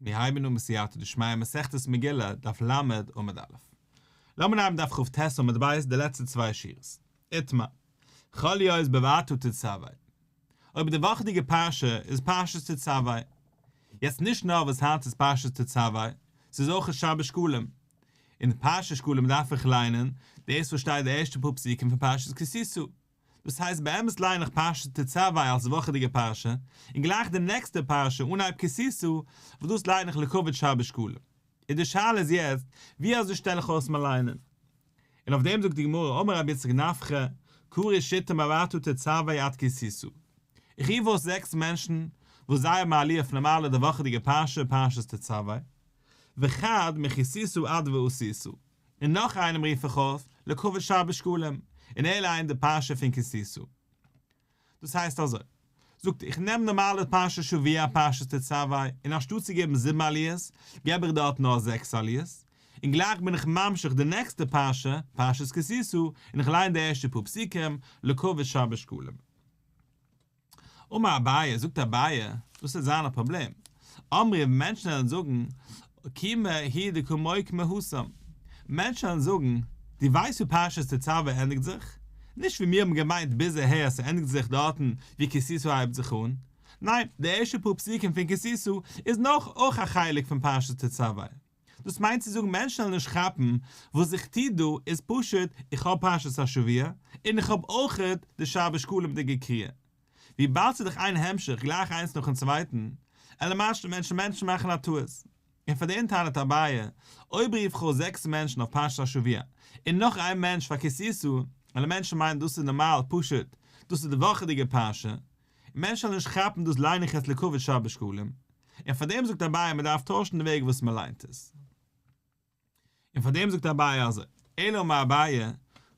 מיר הייבן אן בסייעתא דשמיא מסכת מגילה, דף ל' עמוד א'. לאמיר אנהייבן דף כ"ט עמוד ב' די לעצטע צוויי שורות. איתמר, חל להיות בואתה תצוה. אויב די וואכעדיגע פרשה איז פרשת תצוה. יעצט נישט נאר וואס היינט איז פרשת תצוה, ס'איז אויך שבת שקלים. אין פרשת שקלים דארף איך ליינען דאס וואס שטייט די ערשטע פאר פסוקים פון פרשת כי תשא. דאס הייסט באמת ליין איך פרשת תצוה אלס וואכעדיגע פרשה, און גלייך די נעקסטע פרשה אנהייב כי תשא, וואס דאס ליין איך לכבוד שבת שקלים. און די שאלה איז יעצט, ווי אזוי שטעל איך אויס מיין ליינען? און אויף דעם זאגט די גמרא, אמר רבי יצחק נפחא, קרי שיתא מואתה תצוה עד כי תשא. איך רוף אויס זעקס מענטשן וואס זיי האבן א עליה אויף נארמאלע די וואכעדיגע פרשה, פרשת תצוה, וחד מכי תשא עד ועשית. און נאך איינעם רוף איך אויף לכבוד שבת שקלים, און ער ליינט די פרשה פון כי תשא. דאס הייסט אזוי, זאגט ער, איך נעם נארמאלע פרשת שבוע פרשת תצוה, און אנשטאט צו געבן זיבן עליות, געב איך דארט נאר זעקס עליות, און גלייך בין איך ממשיך די נעקסטע פרשה, פרשת כי תשא, און איך ליין די ערשטע פאר פסוקים, לכבוד שבת שקלים. אמר אביי, זאגט אביי, דאס וועט זיין א פראבלעם, אמרי ווען מענטשן וועלן זאגן, אוקימא הוא דקא מוקמא התם, מענטשן וועלן זאגן, דו ווייסט ווי פרשת תצוה ענדיגט זיך? נישט ווי מיר האבן געמיינט ביז אהער אז ס'ענדיגט זיך דארטן ווי כי תשא הייבט זיך אן, ניין, די ערשטע פאר פסוקים פון כי תשא איז נאך אויך א חלק פון פרשת תצוה. דאס מיינט צו זאגן מענטשן וועלן נישט כאפן וואס איך טו דא איז פשוט איך האב פרשת השבוע און איך האב אויכעט די שבת שקלים'דיגע קריאה. וויבאלד ס'איז דאך איין המשך גלייך איינס נאכן צווייטן, עלען מענטשן מענטשן מאכן א טעות. און פאר דעם טענה'ט אביי, אויב רוף איך אויס זעקס מענטשן אויף פרשת השבוע און נאך איין מענטש פאר כי תשא, עלען מענטשן מיינען דאס איז נארמאל פשוט דאס איז די וואכעדיגע פרשה, און מענטשן וועלן נישט כאפן דאס ליין איך יעצט לכבוד שבת שקלים. און פאר דעם זאגט אביי מען דארף טוישן די וועג וואס מען ליינט עס. און פאר דעם זאגט אביי אזוי, אלא אמר אביי,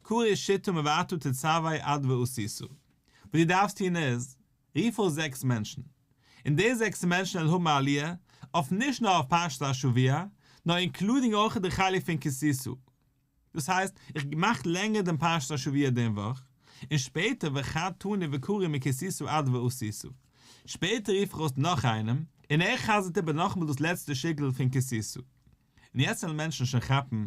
קרי שיתא מואתה תצוה עד ועשית. וואס דו דארפסט טון איז, רוף אויס זעקס מענטשן, און די זעקס מענטשן וועלן האבן א עליה אויף נישט נאר אויף פרשת השבוע, נאר including אויך די חלק פון כי תשא. דאס הייסט, איך מאך לענגער דעם פרשת השבוע דעם וואך, און שפעטער וחד תני וקרי מכי תשא עד ועשית. שפעטער רוף איך אויס נאך איינעם, און ער חזר'ט איבער נאכאמאל דאס לעצטע שטיקל פון כי תשא. און יעצט וועלן מענטשן שוין כאפן,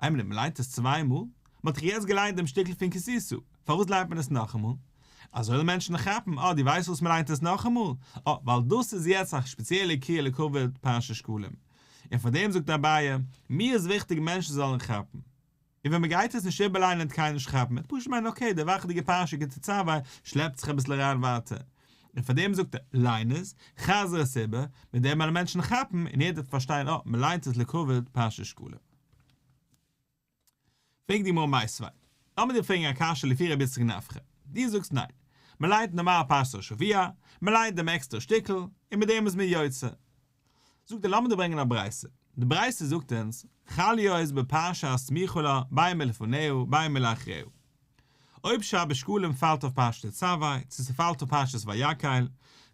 איין מינוט, מען ליינט עס צוויי מאל? מען האט דאך יעצט געליינט דעם שטיקל פון כי תשא, פארוואס ליינט מען עס נאכאמאל? אזוי וועלן מענטשן כאפן, אה, דו ווייסט פארוואס מען ליינט עס נאכאמאל? אה, ווייל דאס איז יעצט א שפעציעלע קריאה לכבוד פרשת שקלים. און פאר דעם זאגט אביי, מיר איז וויכטיג מענטשן זאלן כאפן. און ווען מען גייט עס נישט איבערליינען וועט קיינער נישט כאפן, מען וועט פשוט מיינען okay, די וואכעדיגע פרשה כי תצוה שלעפט זיך אביסל אריין ווייטער. און פאר דעם זאגט ער, ליין עס, חזר עס איבער, מיט דעם וועלן מענטשן כאפן און יעדער וועט פארשטיין אה, מען ליינט עס לכבוד פרשת שקלים. פרעגט די גמרא מיתיבי, לאמיר דיר פרעגן א קשיא לפי רבי יצחק נפחא, דו זאגסט ניין, מען ליינט נארמאל פרשת השבוע, מען ליינט דעם עקסטערע שטיקל, און מיט דעם איז מען יוצא. זאגט ער לאמיר דיר ברענגען א ברייתא, די ברייתא זאגט אונז, חל להיות בפרשה הסמוכה לה בין מלפניה בין מלאחריה. אויב שבת שקלים פאלט אויף פרשת תצוה, צו ס'פאלט אויף פרשת ויקהל,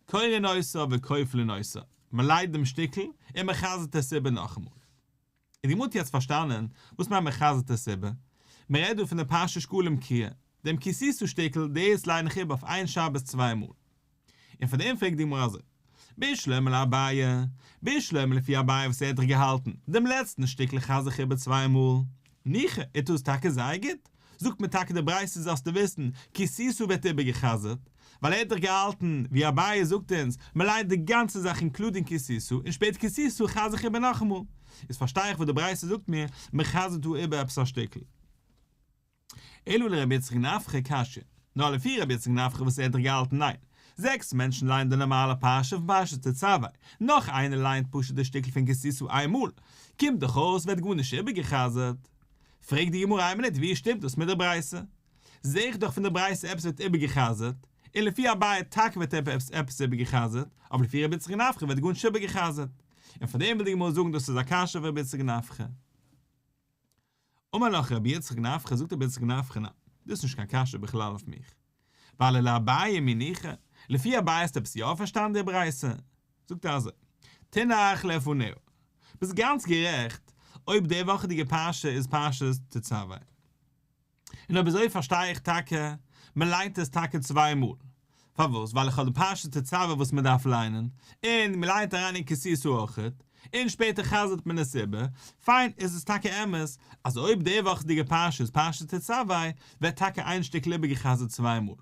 קורין אותה וכופלין אותה, מען לייט דעם שטיקל און מען חזר'ט עס איבער נאכאמאל. און די גמרא האט יעצט פארשטאנען וואס מיינט מען חזר'ט עס איבער, מען רעדט דא פון די פרשת שקלים קריאה, דעם כי תשא שטיקל, דאס ליין איך איבער אויף איין שבת צוויי מאל. און פאר דעם פרעגט די גמרא אזוי, בשלמא לאביי, בשלמא לפי אביי וואס ער האט דאך געהאלטן, דעם לעצטן שטיקל חזר איך איבער צוויי מאל, ניחא, ער טוט עס טאקע זייער גוט, זאגט מיר טאקע די ברייתא זאלסטו וויסן, כי תשא ווערט איבערגע'חזר'ט, ווייל ער האט דאך געהאלטן, ווי אביי זאגט אונז, מען ליינט די גאנצע זאך including כי תשא, און שפעטער כי תשא חזר איך איבער נאכאמאל. איז פארשטיי איך וואס די ברייתא זאגט מיר, מען חזר'ט דא איבער עפעס א שטיקל. אלא לרבי יצחק נפחא קשיא, נאר לפי רבי יצחק נפחא וואס ער האט דאך געהאלטן ניין, זעקס מענטשן לייענען די נארמאלע פרשה פון פרשת תצוה, נאך איינער לייענט פשוט די שטיקל פון כי תשא איינמאל, קומט דאך אויס ווערט גארנישט איבערגע'חזר'ט. פרעגט די גמרא איין מינוט ווי שטימט דאס מיט די ברייתא? זעה איך דאך פון די ברייתא עפעס ווערט איבערגע'חזר'ט, און לפי אביי טאקע ווערט עפעס עפעס איבערגע'חזר'ט, אבער לפי רבי יצחק נפחא ווערט גארנישט איבערגע'חזר'ט. און פאר דעם וויל די גמרא זאגן דאס איז א קשיא אויף רבי יצחק נפחא. אמר לך רבי יצחק נפחא, זאגט רבי יצחק נפחא, ניין, דאס איז נישט קיין קשיא בכלל אויף מיך, ווייל לאביי מי ניחא, לפי אביי האסטו עפעס יא פארשטאנען די ברייתא? זאגט ער אזוי, תינח לפניה, ביסט גאנץ גערעכט אויב די וואכעדיגע פרשה איז פרשת תצוה. און אויב אזוי פארשטיי איך טאקע, מען ליינט עס טאקע צוויי מאל. פארוואס? ווייל איך האב די פרשת תצוה וואס מען דארף ליינען, און מען ליינט אריין אין כי תשא אויכעט. און שפעטער חזר'ט מען עס איבער, פיין איז עס טאקע אמת אז אויב די וואכעדיגע פרשה איז פרשת תצוה ווערט טאקע איין שטיקל איבערגעחזר'ט צוויי מאל.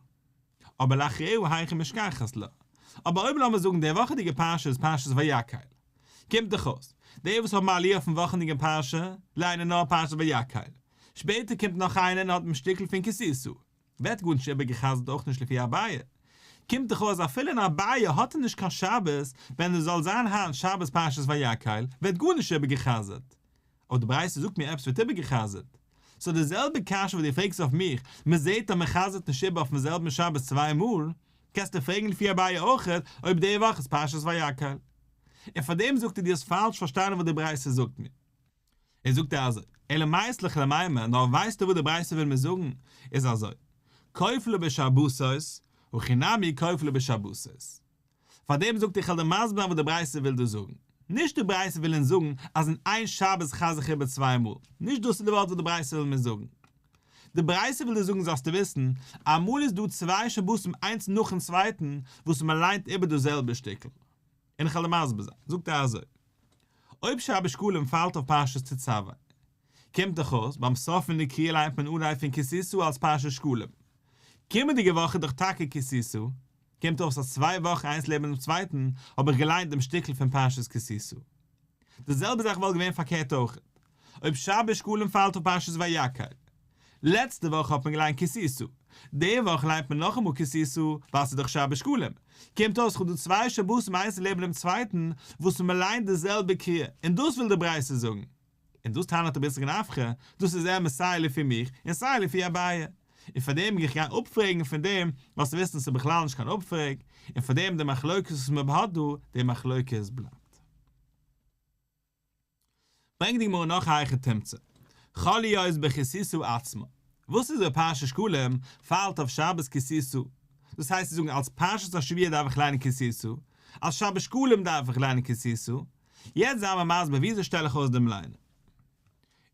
אבער לאחריה היכי משכחת לה. אבער אויב לאמיר זאגן די וואכעדיגע פרשה איז פרשת ויקהל, קומט דאך אויס, די וואס האבן א עליה אויפן וואכענדיגן פרשה, ליינען נאר פרשת ויקהל, שפעטער קומט נאך איינער און האט דעם שטיקל פון כי תשא, ווערט גארנישט איבערגעחזר'ט אויך נישט לפי אביי. קומט דאך אויס אפילו אין אביי האט ער נישט קיין שבת, ווען עס זאל זיין היינט שבת פרשת ויקהל, ווערט גארנישט איבערגעחזר'ט. אבער די ברייתא זאגט מיר עפעס ווערט איבערגעחזר'ט. סאו די זעלבע קשיא וואס דו פרעגסט אויף מיך, מען זעט אז מען חזר'ט נישט איבער אויפן זעלבן שבת צוויי מאל, קענסטו פרעגן לפי אביי אויכעט אויב די וואך איז פרשת ויקהל. און פארדעם זאגט ער דו האסט פאלש פארשטאנען וואס די ברייתא זאגט מיר. ער זאגט אזוי, אלא מית לך למימר, נאר ווייסטו וואס די ברייתא וויל מיר זאגן, איז אזוי, כופלה בשבתות, הכי נמי כופלה בשבתות. פארדעם זאגט ער איך וועל דיר מסביר זיין וואס די ברייתא וויל דא זאגן. נישט די ברייתא וויל אונז זאגן אז אין איין שבת חזר איך איבער צוויי מאל, נישט דאס איז די ווארט וואס די ברייתא וויל מיר זאגן. די ברייתא וויל דיר זאגן זאלסטו וויסן, אמאל איז דא צוויי שבתים איינס נאכן צווייטן וואס מען ליינט איבער דאס זעלבע שטיקל. און איך וועל דיר מסביר זיין, זאגט ער אזוי, אויב שבת שקלים פאלט אויף פרשת תצוה, קומט דאך אויס, ביים סוף פון די קריאה ליינט מען אנהייב פון כי תשא אלס פרשת שקלים. קומענדיגע וואך איז דאך טאקע כי תשא, קומט אויס אז צוויי וואכן איינס לעבן דעם צווייטן האב איך געליינט דעם שטיקל פון פרשת כי תשא. די זעלבע זאך וואלט געווען פארקערט אויך. אויב שבת שקלים פאלט אויף פרשת ויקהל. לעצטע וואך האט מען געליינט כי תשא. די וואך ליינט מען נאכאמאל כי תשא ווייל ס'איז דאך שבת שקלים. קומט אויס כ'האב דא צוויי שבתים איינס לעבן דעם צווייטן וואס מ'ליינט די זעלבע קריאה. און דאס וויל די ברייתא זאגן. און דאס טענה'ט רבי יצחק נפחא, דאס איז אמת סיי לפי מיך און סיי לפי אביי. און פאר דעם גיי איך גיין אפפרעגן פון דעם, זאלסטו וויסן ס'איז בכלל נישט קיין אפפרעג, און פאר דעם די מחלוקת וואס מען האט דא, די מחלוקת בלייבט. ברענגט די גמרא נאך א היכי תמצא, חל להיות בכי תשא עצמה. וואס איז אויב פרשת שקלים פאלט אויף שבת כי תשא? דאס הייסט צו זאגן אלס פרשת השבוע דארף איך ליינען כי תשא, אלס שבת שקלים דארף איך ליינען כי תשא, יעצט זיי מיר מסביר וויאזוי שטעל איך אויס דעם ליינען.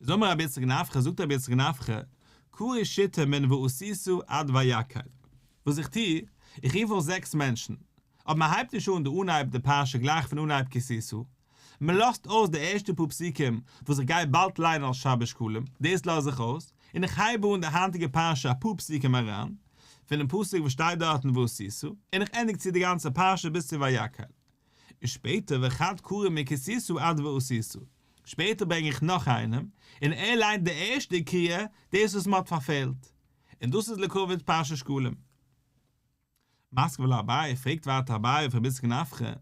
איז אמר רבי יצחק נפחא, זאגט רבי יצחק נפחא, קרי שיתא מן ועשית עד ויקהל. וואס איך טו, איך רוף אויס זעקס מענטשן, אבער מען הייבט נישט אן די אנהייב די פרשה גלייך פון אנהייב כי תשא, מען לאזט אויס די ערשטע פאר פסוקים וואס איך גיי באלד ליינען אלס שבת שקלים, דאס לאז איך אויס, און איך הייב אן די היינטיגע פרשה אפאר פסוקים אריין, פונעם פסוק וואס שטייט דארטן ועשית, און איך ענדיג צו די גאנצע פרשה ביז צו ויקהל. און שפעטער וחד קרי מכי תשא עד ועשית, שפעטער ברענג איך נאך איינעם, און ער ליינט די ערשטע קריאה, דאס וואס מען האט פארפעלט, און דאס איז לכבוד פרשת שקלים. מתקיף לה אביי, פרעגט ווייטער אביי אויף רבי יצחק נפחא,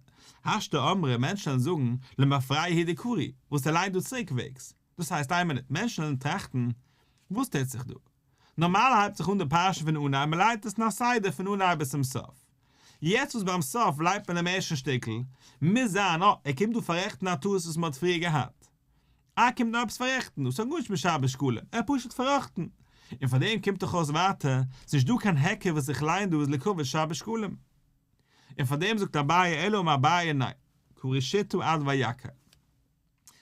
השתא אמרי, מענטשן וועלן זאגן, למפרע הוא דקרי, וואס ער ליינט דא צוריקוועגס, דאס הייסט איין מינוט, מענטשן וועלן טראכטן, וואס טוט זיך דא? נארמאל הייבט זיך אן די פרשה פון אנהייב, מען ליינט עס אין א סדר פון אנהייב ביז צום סוף. יעצט וואס ביים סוף ליינט מען דעם ערשטן שטיקל, מוז זיין אה, ער קומט דא פאררעכטן א טעות וואס מען האט פריער געהאט. אה, ער קומט נאר עפעס פאררעכטן, דאס האט גארנישט מיט שבת שקלים, ער האט פשוט פארראכטן. און פאר דעם קומט דאך אויס ווייטער, ס'נישט דא קיין היכר וואס איך ליין דא איז לכבוד שבת שקלים. און פאר דעם זאגט אביי אלא אמר אביי ניין, קרי שיתא עד ויקהל.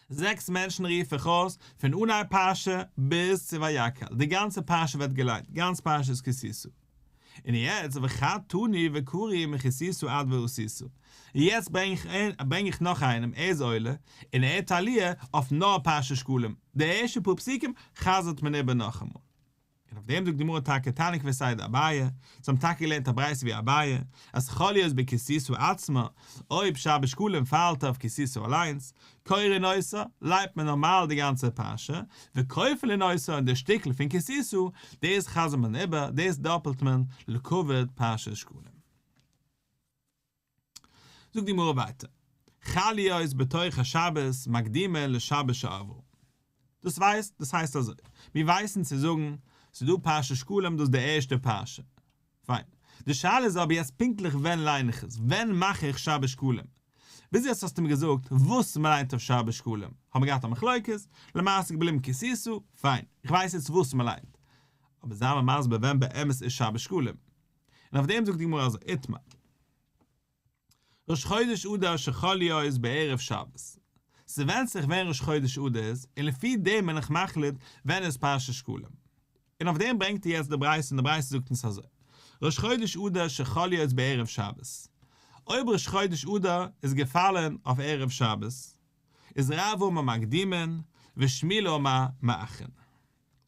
זעקס מענטשן רוף איך אויס, פון אנהייב פרשה ביז צו ויקהל, די גאנצע פרשה ווערט געליינט, גאנץ פרשת כי תשא. און יעצט וחד תני וקרי מכי תשא עד ועשית. און יעצט ברענג איך נאך איינעם, ער איז עולה, און ער האט עליה אויף נאר פרשת שקלים, די ערשטע פאר פסוקים חזר'ט מען איבער נאכאמאל. און אויף דעם זאגט די גמרא טאקע תניא כוותיה דאביי, זיי האבן טאקע געלערנט א ברייתא ווי אביי, אז חל להיות בכי תשא עצמה, אויב שבת שקלים פאלט אויף כי תשא אליינס, קורין אותה, לייענט מען נארמאל די גאנצע פרשה, וכופלין אותה און די שטיקל פון כי תשא, דאס חזר'ט מען איבער, דאס דאפלט מען לכבוד פרשת שקלים. זאגט די גמרא ווייטער, חל להיות בתוך השבת מקדימין לשבת שעברה. דאס ווייסט, דאס הייסט אזוי, מיר ווייסן צו זאגן, ס'איז דא פרשת שקלים דאס איז די ערשטע פרשה, פיין. די שאלה איז אבער יעצט פונקטליך ווען ליין איך עס, ווען מאך איך שבת שקלים? ביז יעצט האסטו מיר געזאגט וואס מ'ליינט אויף שבת שקלים, האבן מיר געהאט א מחלוקת, למעשה געבליבן כי תשא, פיין, איך ווייס יעצט וואס מ'ליינט. אבער זיי מיר מסביר ווען באמת איז שבת שקלים. און אויף דעם זאגט די גמרא אזוי, איתמר. ראש חודש אדר שחל להיות בערב שבת. ס'ווענדט זיך ווען ראש חודש אדר איז, און לפי דעם בין איך מחליט ווען איז פרשת שקלים. און אויף דעם ברענגט ער יעצט די ברייתא און די ברייתא זאגט אונז אזוי, ראש חודש אדר שחל להיות בערב שבת. אויב ראש חודש אדר איז געפאלען אויף ערב שבת. איז רב אמר מקדימין ושמואל אמר מאחרין.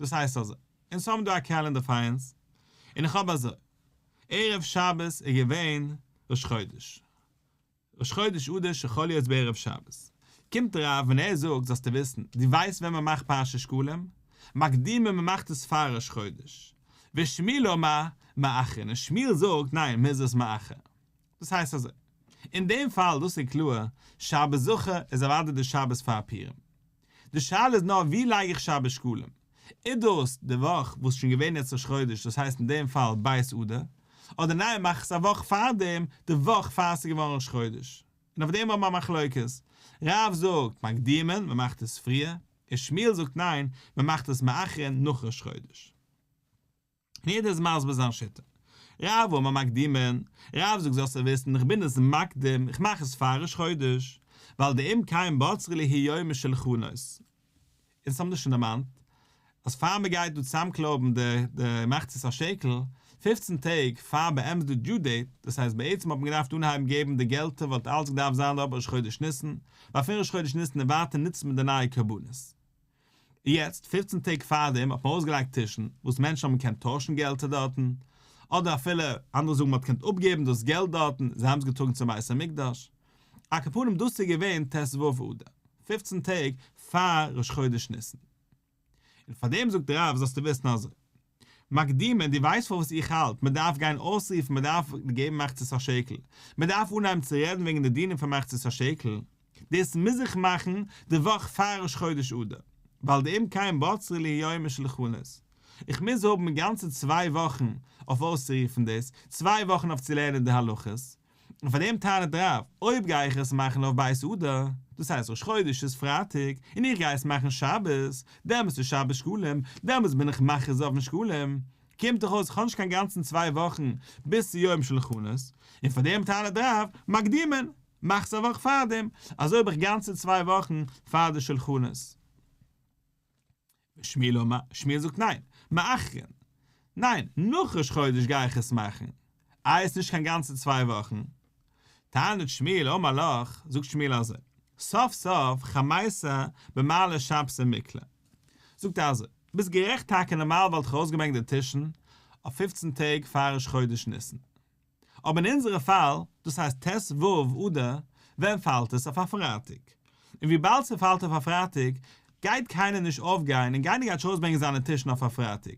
דאס הייסט אזוי, אונז האבן דא א קעלענדער פאר אונז, און איך האב אזוי, ערב שבת איז געווען ראש חודש, ראש חודש אדר שחל להיות בערב שבת. קומט רב און ער זאגט זאלסטו וויסן, דו ווייסט ווען מען מאכט פרשת שקלים? מקדימין מען מאכט עס פאר ראש חודש. ושמואל אמר מאחרין און שמואל זאגט ניין מען איז עס מאחר. דאס הייסט אזוי, אין דעם פאל דאס איז קלאר, שבת זכור איז אוודאי די שבת פאר פורים. די שאלה איז נאר ווי לייג איך שבת שקלים? איז דאס די וואך וואס שוין געווען יעצט ראש חודש דאס הייסט אין דעם פאל ב' אדר, אדער ניין מאך עס א וואך פארדעם, די וואך פאר עס איז געווארן ראש חודש. און אויף דעם האבן מיר א מחלוקת, רב זאגט מקדימין מען מאכט עס פריער, און שמואל זאגט ניין מען מאכט עס מאחרין נאך ראש חודש. און יעדער איז מסביר זיין שיטה. רב אמר מקדימין, רב זאגט זאלסטו וויסן איך בין עס מקדים, איך מאך עס פאר ראש חודש, ווייל דאם כן בצרי להו יומי שלחנות. אונז האבן דאס שוין דערמאנט, אז פאר מען גייט דא צוזאמקלויבן די די מחצית השקל, פופצן טעג פאר באמת די due date, דאס הייסט בעצם האט מען געדארפט אנהייבן געבן די געלטער וואלט אלץ געדארפט זיין דארט ראש חודש ניסן, ווייל פון ראש חודש ניסן און ווייטער נוצט מען די נייע קרבנות. יעצט, פופצן טעג פארדעם האט מען אויסגעלייגט טישן, וואס מענטשן האבן געקענט טוישן געלטער דארטן, אדער אפילו, אנדערע זאגן מען האט געקענט אפגעבן דאס געלט דארטן, זיי האבן עס געטראגן צום בית המקדש. על כל פנים דאס איז געווען ט"ו אדר, פופצן טעג פאר ראש חודש ניסן. און פארדעם זאגט רב זאלסטו וויסן אזוי, מקדימין, דו ווייסט פארוואס איך האלט מען דארף גיין אויסרופן מען דארף געבן מחצית השקל, מען דארף אנהייבן צו רעדן וועגן די דינים פון מחצית השקל, דאס מוז איך מאכן די וואך פאר ראש חודש אדר, ווייל דאם כן בצרי להו יומי שלחנות, איך מוז האבן גאנצע צוויי וואכן אויף אויסצורופן דאס, צוויי וואכן אויף צו לערנען די הלכות, און פאר דעם טענה'ט רב, אויב גיי איך עס מאכן אויף ב' אדר, דאס הייסט ראש חודש איז פרייטאג, און איך גיי עס מאכן שבת, דעמאלס איז שבת שקלים, דעמאלס בין איך מכריז אויפן שקלים, קומט דאך אויס איך האב נישט קיין גאנצן צוויי וואכן ביז צו יום שלחנות, און פאר דעם טענה'ט רב, מקדימין, מאך עס א וואך פארדעם, אזוי האב איך גאנצע צוויי וואכן פאר די שלחנות. ושמואל אמר, שמואל זאגט ניין, מאחרין, ניין, נאך ראש חודש גיי איך עס מאכן, איי עס נישט קיין גאנצע צוויי וואכן? טענה'ט שמואל אמר לך, זאגט שמואל אזוי, סוף סוף חמיסר במעלי שבתא מיקלע, זאגט ער אזוי, ביסט גערעכט טאקע נארמאל וואלט איך ארויסגעברענגט די טישן אויף פופצן טעג פאר ראש חודש ניסן, אבער אין אונזערע פאל, דאס הייסט ט"ו אדר, ווען פאלט עס? אויף א פרייטאג. און וויבאלד ס'פאלט אויף א פרייטאג, גייט קיינער נישט אויפגיין און קיינער גייט נישט ארויסברענגען זיינע טישן אויף א פרייטאג.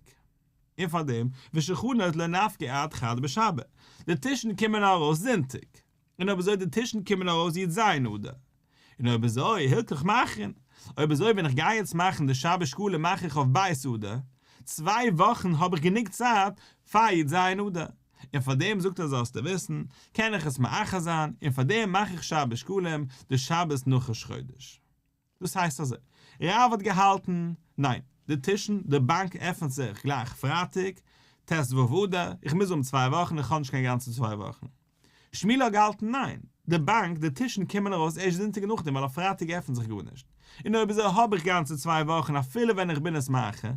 און פארדעם, ושולחנות לא נפקי עד חד בשבא, די טישן קומען ארויס זונטאג. און אויב אזוי די טישן קומען ארויס י"ז אדר. און אויב אזוי הלכך מאחרין, אויב אזוי ווען איך גיי יעצט מאכן די שבת שקלים מאך איך אויף ב' אדר, צוויי וואכן האב איך גענוג צייט פאר י"ז אדר, און פאר דעם זאגט ער זאלסטו וויסן, קען איך עס מאחר זיין, און פאר דעם מאך איך שבת שקלים די שבת נאך ראש חודש. דאס הייסט אזוי, רב האט געהאלטן, ניין, די טישן, די באנק עפנט זיך גלייך פרייטאג, ט"ו אדר, איך מוז האבן צוויי וואכן, איך האב נישט קיין גאנצע צוויי וואכן. שמואל האט געהאלטן, ניין, די באנק, די טישן קומען ארויס ערשט זונטאג נאכדעם ווייל אויף פרייטאג עפנט זיך גארנישט, און אויב אזוי האב איך גאנצע צוויי וואכן אפילו ווען איך בין עס מאחר,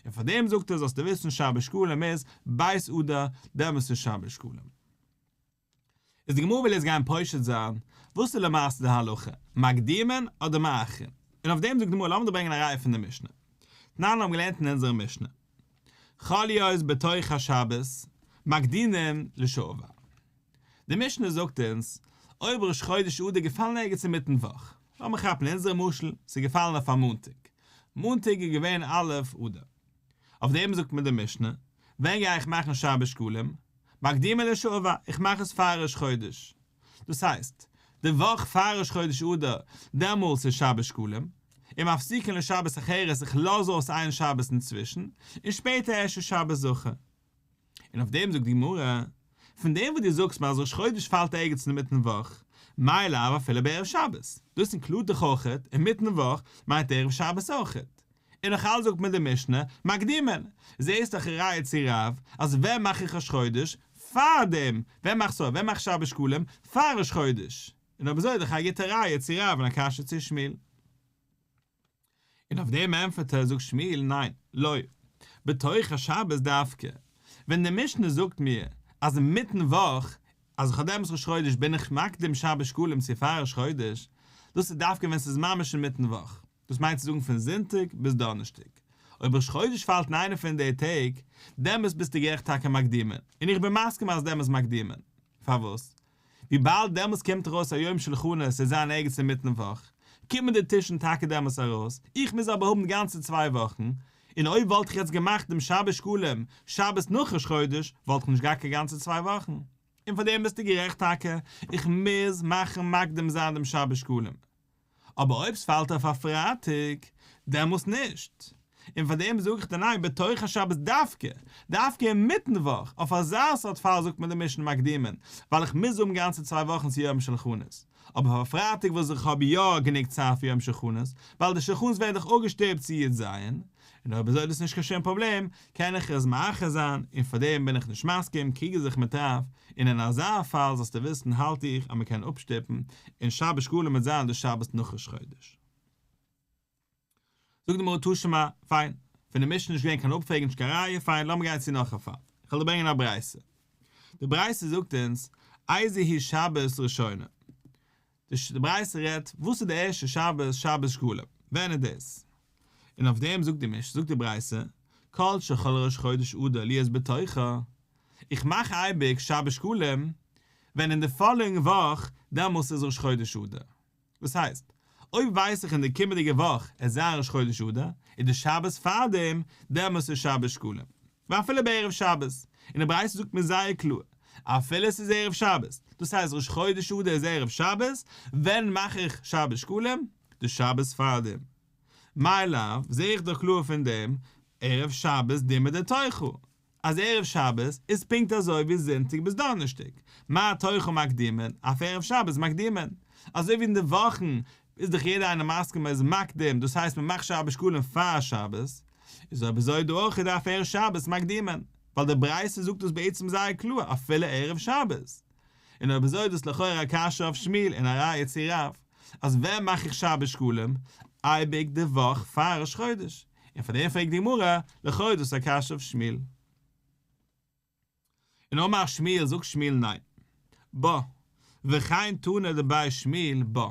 און פארדעם זאגט ער זאלסטו וויסן שבת שקלים איז ב' אדר, דעמאלס איז שבת שקלים. איז די גמרא וויל יעצט גיין פושט זיין וואס איז למעשה די הלכה, מקדימין אדער מאחרין? און אויף דעם זאגט די גמרא לאמיר דיר ברענגען א ראיה פון די משנה. תנן האבן געלערנט אין אונזערע משנה, חל להיות בתוך השבת מקדימין לשעבר. די משנה זאגט אונז, אויב ראש חודש אדר געפאלן ערגעץ אינמיטן וואך, לאמיר כאפן אונזערע משל, ס'איז געפאלן אויף א מאנטאג, מאנטאג איז געווען א' אדר, אויף דעם זאגט מיר די משנה, ווען גיי איך מאכן שבת שקלים? מקדימין לשעבר, איך מאך עס פאר ראש חודש. דאס הייסט, די וואך פאר ראש חודש אדר, דעמאלס איז שבת שקלים, און מפסיקין לשבת אחרת, איך לאז אויס איין שבת אינצווישן, און שפעטער ערשט איז שבת זכור. און אויף דעם זאגט די גמרא, פון דעם וואס דו זאגסט מיר אז ראש חודש פאלט ערגעץ אינמיטן וואך, מאי לאו אפילו בערב שבת, דאס include דאך אויכעט, אינמיטן וואך מיינט ערב שבת אויכעט. און נאך אלץ זאגט מיר די משנה, מקדימין, זעהסט דאך א ראיה צו רב, אז ווען מאך איך ראש חודש? פארדעם! ווען מאך sorry, ווען מאך שבת שקלים? פאר ראש חודש! און אויב אזוי איז דאך א גוטע ראיה צו רב און א קשיא צו שמואל. און אויף דעם ענטפערט ער, זאגט שמואל, ניין, לא, בתוך השבת דווקא, ווען די משנה זאגט מיר אז אינמיטן וואך אז איך האב דעמאלטס ראש חודש בין איך מקדים שבת שקלים צו פאר ראש חודש, דאס איז דווקא ווען ס'איז ממש אינמיטן וואך, דאס מיינט צו זאגן פון זונטאג ביז דאנערשטאג. אויב ראש חודש פאלט אין איינע פון די טעג, דעמאלס ביסטו גערעכט טאקע מקדימין, און איך בין מסכים אז דעמאלס מקדימין. פארוואס? וויבאלד דעמאלס קומט ארויס א יום שלחנות עס וועט זיין ערגעץ אינמיטן וואך, קומען די טישן טאקע דעמאלס ארויס, איך מוז אבער האבן גאנצע צוויי וואכן, און אויב וואלט איך יעצט געמאכט דעם שבת שקלים שבת נאך ראש חודש, וואלט איך נישט געהאט קיין גאנצע צוויי וואכן. און פאר דעם ביסטו גערעכט טאקע, איך מוז מאכן מקדים זיין דעם שבת שקלים. אבער אויב ס'פאלט אויף א פרייטאג, דעמאלס נישט. און פאר דעם זאג איך דיר ניין, בתוך השבת דווקא, דווקא אינמיטן וואך, אויף אזא סארט פאל זאגט מיר די משנה מקדימין, ווייל איך מוז האבן גאנצע צוויי וואכן צו יום שלחנות. אבער אויף א פרייטאג וואס איך האב יא גענוג צייט פאר יום שלחנות, ווייל די שלחנות ווערן דאך אפגעשטופט צו י ז, און אויב אזוי איז דאס נישט קיין שום פראבלעם, קען איך עס מאחר זיין, און פאר דעם בין איך נישט מסכים, קריג איך זיך מיט רב, און אין אזא פאל זאלסטו וויסן האלט איך אז מען קען אפשטופן, און שבת שקלים וועט זיין די שבת נאך ראש חודש. זאגט די גמרא תא שמע, פיין, פון די משנה איז נישט געווען קיין אפפרעגן נישט קיין ראיה, פיין, לאמיר גיין צו נאך א פאל, איך וועל דיר ברענגען א ברייתא. די ברייתא זאגט אונז, איזו היא שבת ראשונה. די ברייתא רעדט, וואס איז די ערשטע שבת, שבת שקלים, ווען איז דאס? און אויף דעם זאגט די מש, זאגט די ברייתא, כל שחל ראש חודש אדר להיות בתוכה, איך מאך אייביג שבת שקלים, ווען אין די following וואך, דעמאלס איז ראש חודש אדר. וואס הייסט, אויב ווייס איך אין די קומענדיגע וואך עט זיין ראש חודש אדר, איז די שבת פארדעם, דעמאלס איז שבת שקלים. ואפילו בערב שבת. און די ברייתא זאגט מיר זייער קלאר, אפילו עס איז ערב שבת, דאס הייסט ראש חודש אדר איז ערב שבת, ווען מאך איך שבת שקלים? די שבת פארדעם. מאי לאו, זעה איך דאך קלאר פון דעם, ערב שבת דומיא דתוכה. אז ערב שבת איז פונקט אזוי ווי זונטאג ביז דאנערשטאג, מה תוכה מקדימין, אף ערב שבת מקדימין. אזוי ווי אין די וואכן איז דאך יעדער איינער מסכים מען איז מקדים, דאס הייסט מען מאכט שבת שקלים פאר שבת, איז אויב אזוי דא אויך איז אף ערב שבת מקדימין, ווייל די ברייתא זאגט דאס בעצם זייער קלאר אפילו ערב שבת. און אויב אזוי איז דאס לכאורה א קשיא אויף שמואל און א ראיה צו רב, אז ווען מאך איך שבת שקלים? אייביג די וואך פאר ראש חודש. און פאר דעם פרעגט די גמרא, לכאו' איז דאס א קשיא אויף שמואל. און אמר שמואל, זאגט שמואל ניין. בה, וכן תנא דבי שמואל בה.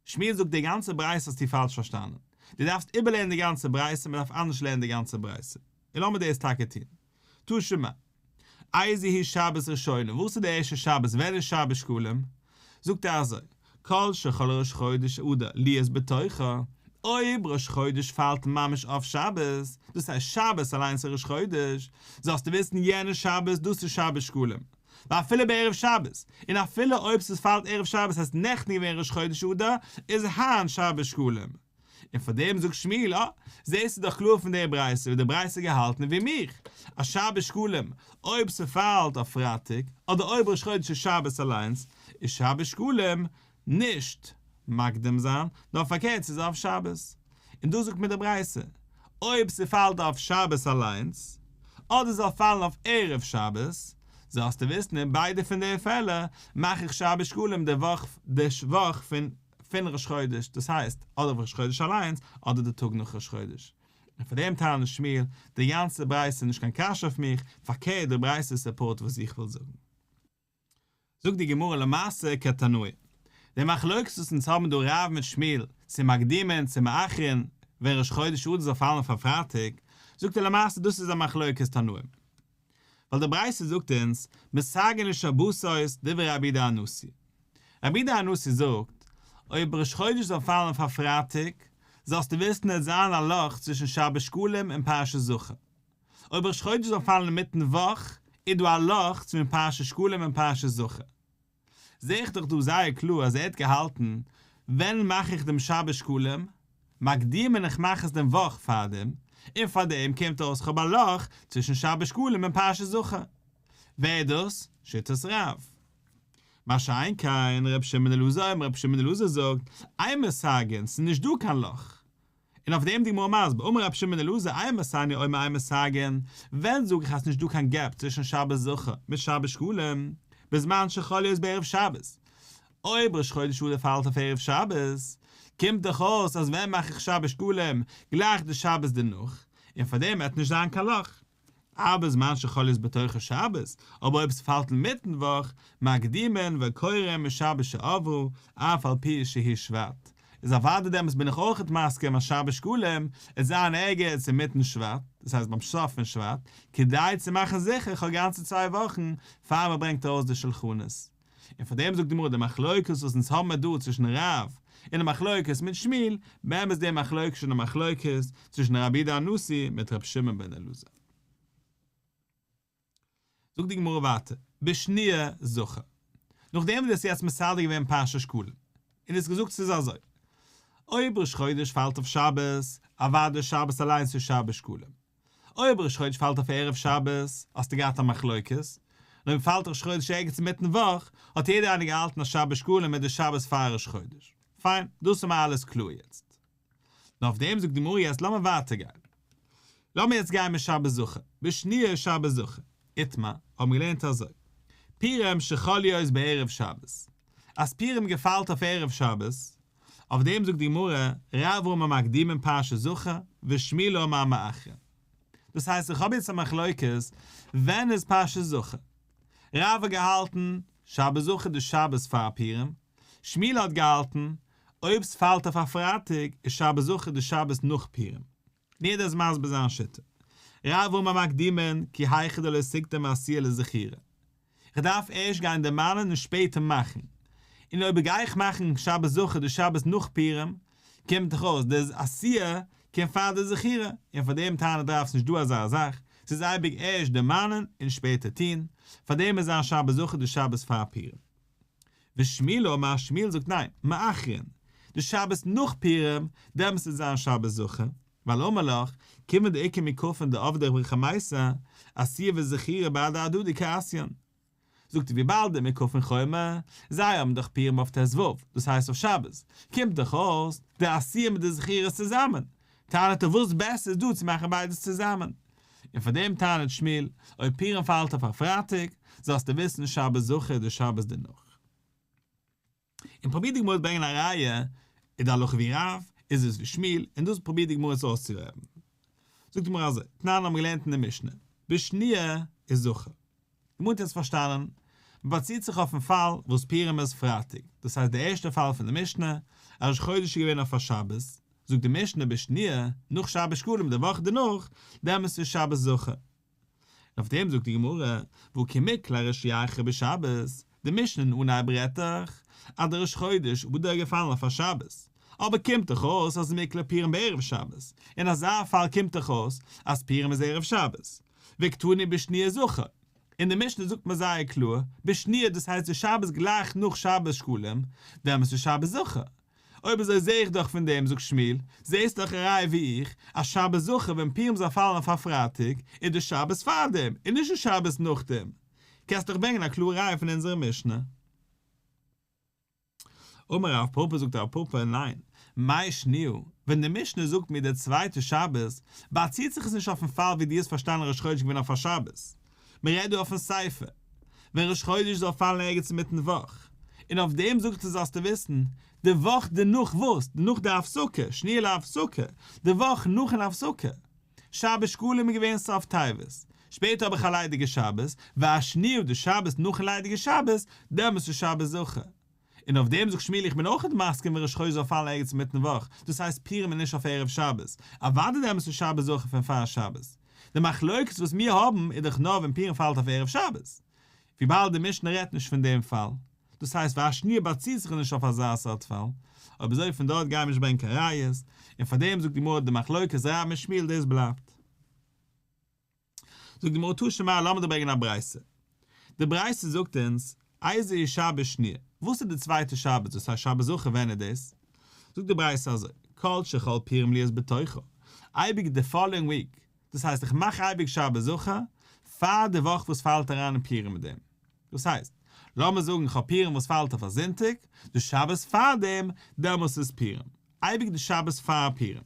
שמואל זאגט די גאנצע ברייתא האסטו פאלש פארשטאנען. דו דארפסט איבערלערנען די גאנצע ברייתא, מען דארף אנדערש לערנען די גאנצע ברייתא. און לאמיר דאס טאקע טון. תא שמע. איזו היא שבת ראשונה, וואס איז די ערשטע שבת, ווען איז שבת שקלים? זאגט ער אזוי, כל שחל ראש חודש אדר להיות בתוכה, אויב ראש חודש פאלט ממש אויף שבת, דאס הייסט שבת אליינס איז ראש חודש, זאלסטו וויסן יענע שבת דאס איז שבת שקלים, ואפילו בערב שבת, און אפילו אויב ס'פאלט ערב שבת הייסט נעכטן געווען ראש חודש אדר, איז היינט שבת שקלים. און פאר דעם זאגט שמואל, אה, זעסטו דאך קלאר פון דער ברייתא ווי די ברייתא געהאלטן ווי מיך, אז שבת שקלים, אויב ס'פאלט אויף פרייטאג, אדער אויב ראש חודש איז שבת אליינס, איז שבת שקלים נישט מקדים זיין, נאר פארקערט ס'איז אויף שבת. און דא זאגט מיר די ברייתא, אויב ס'פאלט אויף שבת אליינס, אדער ס'זאל פאלן אויף ערב שבת, זאלסטו וויסן אין ביידע פון די פעלער מאך איך שבת שקלים די וואך די וואך פון פון ראש חודש, דאס הייסט, אדער אויף ראש חודש אליינס, אדער די טאג נאך ראש חודש. און פאר דעם טענה'ט שמואל, די גאנצע ברייתא איז נישט קיין קשיא אויף מיך, פארקערט די ברייתא support וואס איך וויל זאגן. זאגט די גמרא למעשה כתנאי, די מחלוקת וואס אונז האבן דא רב מיט שמואל, צו מקדימין צו מאחרין, ווען ראש חודש אדר זאל פאלן אויף א פרייטאג, זאגט ער למעשה דאס איז א מחלוקת תנאים. ווייל די ברייתא זאגט אונז, מסרגין לשבתות דברי רבי יהודה הנשיא. רבי יהודה הנשיא זאגט, אויב ראש חודש זאל פאלן אויף א פרייטאג, זאלסטו וויסן עס זיין א לאך צווישן שבת שקלים און פרשת זכור. אויב ראש חודש זאל פאלן אינמיטן וואך, איז דא א לאך צווישן פרשת שקלים און פרשת זכור. זע איך דאך דא זייער קלאר אז ער האט געהאלטן, ווען מאך איך דעם שבת שקלים? מקדימין איך מאך עס דעם וואך פארדעם, און פארדעם קומט אויס כ'האב א לאך צווישן שבת שקלים און פרשת זכור. ווער איז דאס? שיטת רב. מה שאין כן ר' שמעון אלעזר, ר' שמעון אלעזר זאגט, אין מסרגין, ס'איז נישט דא קיין לאך. און אויף דעם די גמרא מסביר, אמר רבי שמעון אלעזר אימתי אני אומר אין מסרגין, ווען זאג איך אז ס'נישט דא קיין gap צווישן שבת זכור מיט שבת שקלים, בזמן שחל להיות בערב שבת. אויב ראש חודש אדר פאלט אויף ערב שבת, קומט דאך אויס אז ווען מאך איך שבת שקלים, גלייך די שבת דערנאך, און פאר דעם וועט נישט זיין קיין לאך. אבל בזמן שחל להיות בתוכה שבת, אבער אויב ס'פאלט אינמיטן וואך, מקדימין וקורין משבת שעברה, אף על פי שהוא שבט. איז אוודאי דעמאלטס בין איך אויכעט מסכים אז שבת שקלים עט זיין ערגעץ אינמיטן שבט, דאס הייסט ביים סוף פון שבט, כדי צו מאכן זיכער איך האב גאנצע צוויי וואכן פאר מ'ברענגט ארויס די שלחנות. און פאר דעם זאגט די גמרא די מחלוקת וואס אונז האבן מיר דא צווישן רב און די מחלוקת מיט שמואל, באמת איז די מחלוקת שוין א מחלוקת צווישן רבי יהודה הנשיא מיט רבי שמעון בן אלעזר. זאגט די גמרא ווייטער, בשניה זכור. נאכדעם וואס דו האסט יעצט מסדר געווען פרשת שקלים, און דו האסט געזאגט ס'איז אזוי, אויב ראש חודש פאלט אויף שבת, אוודאי שבת אליינס איז שבת שקלים. אויב ראש חודש פאלט אויף ערב שבת, האסטו געהאט א מחלוקת, און אויב פאלט ראש חודש ערגעץ אינמיטן וואך, האט יעדער איינער געהאלטן אז שבת שקלים איז די שבת פאר ראש חודש. פיין, דאס איז מיר אלעס קלאר יעצט. נאר אויף דעם זאגט די גמרא יעצט לאמיר ווייטער גיין. לאמיר יעצט גיין מיט שבת זכור. בשניה שבת זכור. איתמר, האבן מיר געלערנט אזוי. פורים שחל להיות בערב שבת. אז פורים געפאלט אויף ערב שבת, אויף דעם זאגט די גמרא, רב אמר מקדימין פרשת זכור, ושמואל אמר מאחרין. דאס הייסט איך האב יעצט א מחלוקת, ווען איז פרשת זכור? רב האט געהאלטן, שבת זכור די שבת פאר פורים, שמואל האט געהאלטן, אויב ס'פאלט אויף א פרייטאג איז שבת זכור די שבת נאך פורים. און יעדער איז מסביר זיין שיטה. רב אמר מקדימין כי היכי דלא תיקדום עשיה לזכירה. איך דארף ערשט גיין דערמאנען און שפעטער מאכן. און אויב גיי איך מאכן שבת זכור די שבת נאך פורים, קומט דאך אויס די עשיה קומט פאר די זכירה, און פאר דעם טענה'ט רב ס'נישט דא אזא זאך, ס'איז אייביג ערשט דערמאנען און שפעטער טון, פאר דעם איז זיין שבת זכור די שבת פאר פורים. ושמואל אמר, שמואל זאגט ניין, מאחרין, די שבת נאך פורים, דעמאלטס וועט זיין שבת זכור, ווייל אמר לך, כיוון דאיכא מוקפין דעבדי בחמיסר, עשיה וזכירה בהדי הדדי קא אתיין. זאגט ער וויבאלד די מוקפין חומה, זיי האבן דאך פורים אויף ט"ו, דאס הייסט אויף שבת, קומט דאך אויס די עשיה מיט די זכירה צוזאמען, טענה'ט ער וואס בעסער איז דא צו מאכן ביידעס צוזאמען. און פאר דעם טענה'ט שמואל, אויב פורים פאלט אויף א פרייטאג, זאלסטו וויסן שבת זכור איז די שבת דערנאך. און פרובירט די גמרא צו ברענגען א ראיה, איז די הלכה ווי רב, איז עס ווי שמואל, און דאס פרובירט די גמרא צו אויסצורעדן. זאגט די גמרא אזוי, תנן האבן געלערנט אין די משנה, בשניה איז זכור. די גמרא האט יעצט פארשטאנען, מען באציט זיך אויפן פאל וואס פורים איז פרייטאג, דאס הייסט די ערשטע פאל פון די משנה, אז ראש חודש איז געווען אויף א שבת, זאגט די משנה בשניה, נאך שבת שקלים די וואך דערנאך, דעמאלס איז שבת זכור. און אויף דעם זאגט די גמרא, והא כי מיקלע ריש ירחא בשבת, די משנה אין אנהייב רעדט דאך אז די ראש חודש אדר איז געפאלן אויף א שבת, אבער קומט דאך אויס אז מיקלע פורים בערב שבת, אין אזא פאל קומט דאך אויס אז פורים איז ערב שבת, וקתני בשניה זכור, אין די משנה זאגט מען זייער קלאר, בשניה דאס הייסט די שבת גלייך נאך שבת שקלים, דעמאלס איז שבת זכור. אויב אזוי זעה איך דאך פון דעם, זאגט שמואל, זעהסט דאך א ראיה ווי איך, אז שבת זכור ווען פורים זאל פאלן אויף א פרייטאג, איז די שבת פארדעם, און נישט די שבת נאכדעם. קענסט דאך ברענגען א קלארע ראיה פון אונזערע משנה. אמר רב פפא זאגט רב פפא, ניין, מאי שניה, ווען די משנה זאגט מיר די צווייטע שבת, באציט זיך עס נישט אויפן פאל ווי דו האסט פארשטאנען ראש חודש געווען אויף א שבת, מען רעדט דא אויפן סיפא, ווען ראש חודש זאל פאלן ערגעץ אינמיטן וואך, און אויף דעם זאגט ער זאלסטו וויסן, די וואך דערנאך וואס? נאך די הפסקה, שניה להפסקה, די וואך נאכן הפסקה. שבת שקלים איז געווען סוף טבת, שפעטער האב איך א ליידיגע שבת, והשניה די שבת נאכן ליידיגע שבת, דעמאלס איז שבת זכור. און אויף דעם זאגט שמואל איך בין אויכעט מסכים ווען ראש חודש זאל פאלן ערגעץ אינמיטן וואך, דאס הייסט פורים איז נישט אויף ערב שבת, אוודאי דעמאלס איז שבת זכור פון פאר שבת. די מחלוקת וואס מיר האבן איז דאך נאר ווען פורים פאלט אויף ערב שבת. וויבאלד די משנה רעדט נישט פון דעם פאל, דאס הייסט והשניה באציט זיך נישט אויף אזא סארט פאל, אויב אזוי פון דארט גייען מיר נישט ברענגען קיין ראיות, און פאר דעם זאגט די גמרא די מחלוקת רב מיט שמואל דאס בלייבט. זאגט די גמרא תא שמע לאמיר דיר ברענגען א ברייתא. די ברייתא זאגט אונז, איזוהי שבת שניה, וואס איז די צווייטע שבת, דאס הייסט שבת זכור ווען איז דאס? זאגט די ברייתא אזוי, כל שחל פורים להיות בתוכה, אייביג די following week, דאס הייסט איך מאך אייביג שבת זכור פאר די וואך וואס פאלט אריין אין פורים מיט דעם. דאס הייסט, לאמיר זאגן איך האב פורים וואס פאלט אויף א זונטאג, די שבת פאר דעם, דעמאלס איז פורים. אייביג די שבת פאר פורים.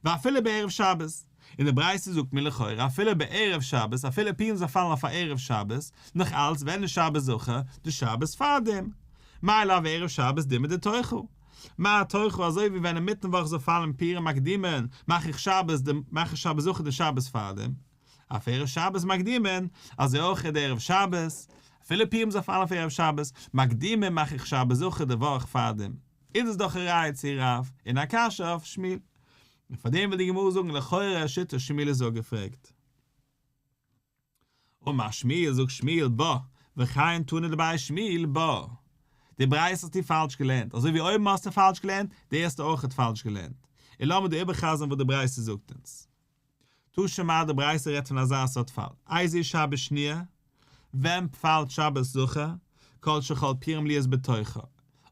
ואפילו בערב שבת. און די ברייתא זאגט מיר לכאורה אפילו בערב שבת, אפילו פורים זאל פאלן אויף א ערב שבת, נאך אלץ ווען איז שבת זכור? די שבת פאר דעם. מאי לאו ערב שבת דומיא דתוכה. מה תוכה אזוי ווי ווען אינמיטן וואך זאל פאלן פורים מקדימין, מאך איך שבת די מאך איך שבת זכור די שבת פאר דעם. אף ערב שבת מקדימין, אזוי אויך איז ערב שבת, אפילו פורים זאל פאלן אויף ערב שבת, מקדימין מאך איך שבת זכור די וואך פארדעם. איז עס דאך א ראיה צו רב, און א קשיא אויף שמואל. און פארדעם וויל די גמרא זאגן לכאורה שיטת שמואל איז אפגעפרעגט. אמר שמואל זאגט שמואל בה, וכן תנא דבי שמואל בה. די ברייתא האסטו פאלש געלערנט, אזוי ווי אויבן האסטו פאלש געלערנט, די האסטו אויכעט פאלש געלערנט. און לאמיר דא איבערחזר'ן וואס די ברייתא זאגט אונז. תא שמע די ברייתא רעדט פון אזא סארט פאל, איזוהי שבת שניה, ווען פאלט שבת זכור, כל שיכול פורים להיות בתוכה.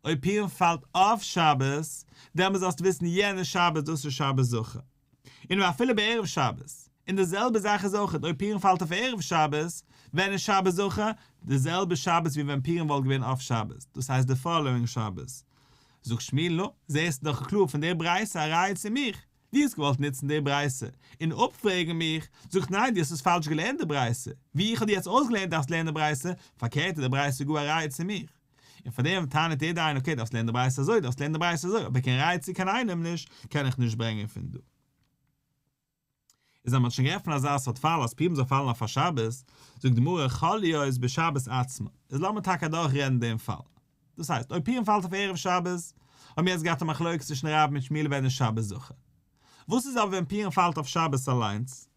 אויב פורים פאלט אויף שבת, דעמאלס זאלסטו וויסן יענע שבת דאס איז שבת זכור. און ואפילו בערב שבת, און די זעלבע זאך איז אויך אויב פורים פאלט אויף ערב שבת, ווען איז שבת זכור? די זעלבע שבת ווי ווען פורים וואלט געווען אויף שבת, דאס הייסט די following שבת. זאגט שמואל נו, זעסט דאך קלאר פון די ברייתא א ראיה צו מיך, דו האסט געוואלט נוצן די ברייתא און אפפרעגן מיך, זאג איך ניין דו האסט עס פאלש געלערנט די ברייתא, ווי איך האב דיר יעצט אויסגעלערנט דארפסט לערנען די ברייתא, פארקערט איז די ברייתא גאר א ראיה צו מיך. און פאר דעם טענה'ט יעדער איינער okay דארפסט לערנען די ברייתא אזוי דארפסט לערנען די ברייתא אזוי אבער קיין ראיה צו קיין איינעם נישט קען איך נישט ברענגען פון דא. איז אז מ'האט שוין געעפנט אזא סארט פאל אז פורים זאל פאלן אויף א שבת, זאגט די גמרא יכול להיות בשבת עצמה, איז לאמיר טאקע אדורך רעדן דעם פאל. דאס הייסט אויב פורים פאלט אויף ערב שבת, האבן מיר יעצט געהאט א מחלוקת צווישן רב מיט שמואל ווען איז שבת זכור. וואס איז אבער ווען פורים פאלט אויף שבת אליינס?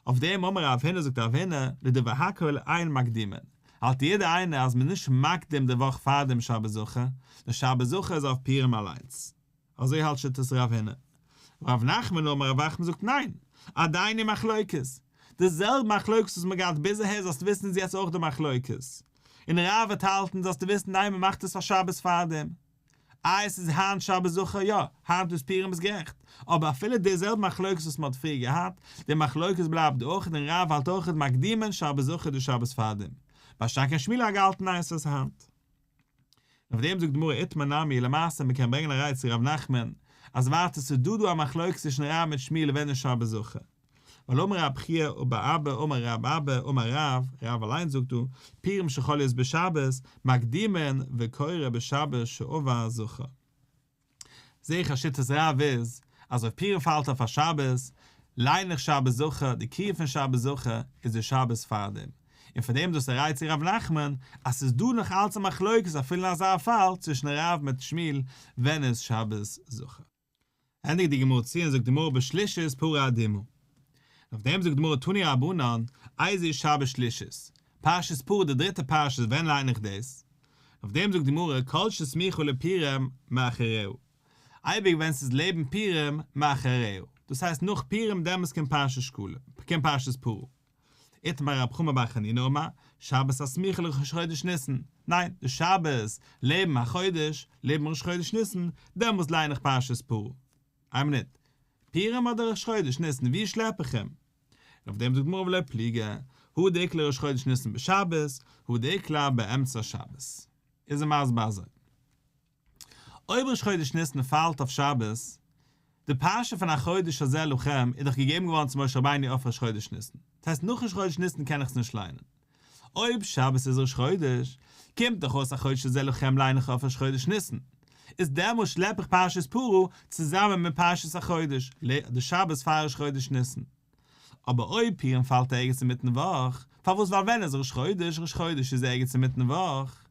אויף דעם אמר רב הונא זאגט רב הונא, לדברי הכל אין מקדימין, האלט יעדער איינער אז מ'איז נישט מקדים די וואך פאר דעם שבת זכור, נאר שבת זכור איז אויף פורים אליינס. אזוי האלט שיטת רב הונא. רב נחמן אמר רב נחמן זאגט ניין, עדיין היא מחלוקת. די זעלבע מחלוקת וואס מ'האט געהאט ביז אהער זאלסטו וויסן איז יעצט אויך די מחלוקת. און רב וועט האלטן זאלסטו וויסן ניין מ'מאכט עס א שבת פארדעם. איי עס איז היינט שבת זכור יא, היינט איז פורים ביסט גערעכט, אבער אפילו די זעלבע מחלוקת וואס מ'האט פריער געהאט, די מחלוקת בלייבט אויך און רב האלט אויך מקדימין שבת זכור די שבת פארדעם. מה שאין כן שמואל האט געהאלטן ניין ס'איז היינט. און אויף דעם זאגט די גמרא איתמר נמי למעשה מ'קען ברענגען א ראיה צו ר' נחמן אז ווייטער ס'איז דא דא א מחלוקת צווישן רב מיט שמואל ווען איז שבת זכור. ווייל אמר רב חייא בר אבא אמר רב אבא אמר רב, רב אליינס זאגט דא, פורים שיכול להיות בשבת, מקדימין וקורא בשבת שעבר זכור. זעה איך אז שיטת רב איז אז אויב פורים פאלט אויף א שבת, ליין איך שבת זכור, די קריאה פון שבת זכור איז די שבת פארדעם, און פאר דעם דאס א ראי' צו ר' נחמן אז ס'איז דא נאך אלץ א מחלוקת אפילו אין אזא פאל צווישן רב מיט שמואל ווען איז שבת זכור. ענדיגט די גמרא צו און זאגט די גמרא בשלישית פרה אדומה. און אויף דעם זאגט די גמרא תנו רבנן, איזוהי שבת שלישית, פרשת פרה די דריטע פרשה ווען ליין איך דאס? אויף דעם זאגט די גמרא כל שסמיכה לפורים מאחריה, אייביג ווען ס'איז לעבן פורים מאחריה, דאס הייסט נאך פורים דעמאלס קומט פרשת שקלים, קומט פרשת פרה. איתמר רב חמא בר חנינא אמר, שבת הסמיכה לראש חודש ניסן, ניין, די שבת לעבן החודש, לעבן ראש חודש ניסן, דעמאלס ליין איך פרשת פרה. איין מינוט, פורים אדער ראש חודש ניסן, ווי שלעפ איך אים? און אויף דעם זאגט גמרא ולא פליגי, הא דאיקלע ראש חודש ניסן בשבת, הא דאיקלע באמצע שבת. איז ער מסביר אזוי. אויב ראש חודש ניסן פאלט אויף שבת, די פרשה פון החודש הזה לכם איז דאך געגעבן געווארן צו משה רבינו אויף ראש חודש ניסן, דאס הייסט נאך ראש חודש ניסן קען איך עס נישט ליינען. אויב שבת איז ראש חודש, קומט דאך אויס החודש הזה לכם ליין איך אויף ראש חודש ניסן, איז דעמאלס שלעפ איך פרשת פרה צוזאמען מיט פרשת החודש, די שבת פאר ראש חודש ניסן. אבער אויב פורים פאלט ערגעץ אינמיטן וואך, פארוואס ווייל ווען איז ראש חודש? ראש חודש איז ערגעץ אינמיטן וואך.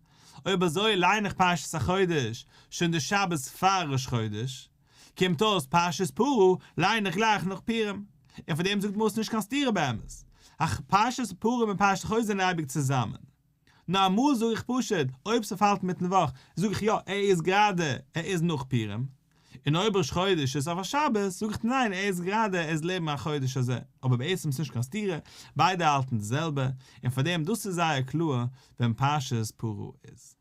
אויב אזוי ליין איך פרשת החודש שוין די שבת פאר ראש חודש, קומט אויס פרשת פרה ליין איך גלייך נאך פורים, און פאר דעם זאגט גמרא ס'נישט קיין סתירה באמת, אך פרשת פרה און פרשת החודש זענען אייביג צוזאמען. נאר אמאל זאג איך פשוט, אויב ס'פאלט מיטן וואך, זאג איך יא, ער איז גראדע, ער איז נאך פורים. און אויב ראש חודש איז אויף א שבת, זאג איך ניין, ער איז גראדע, ער איז לעבן החודש הזה. אבער בעצם ס'נישט קיין סתירה, ביידע האלטן די זעלבע, און פארדעם דאס איז זייער קלאר ווען פרשת פרה איז.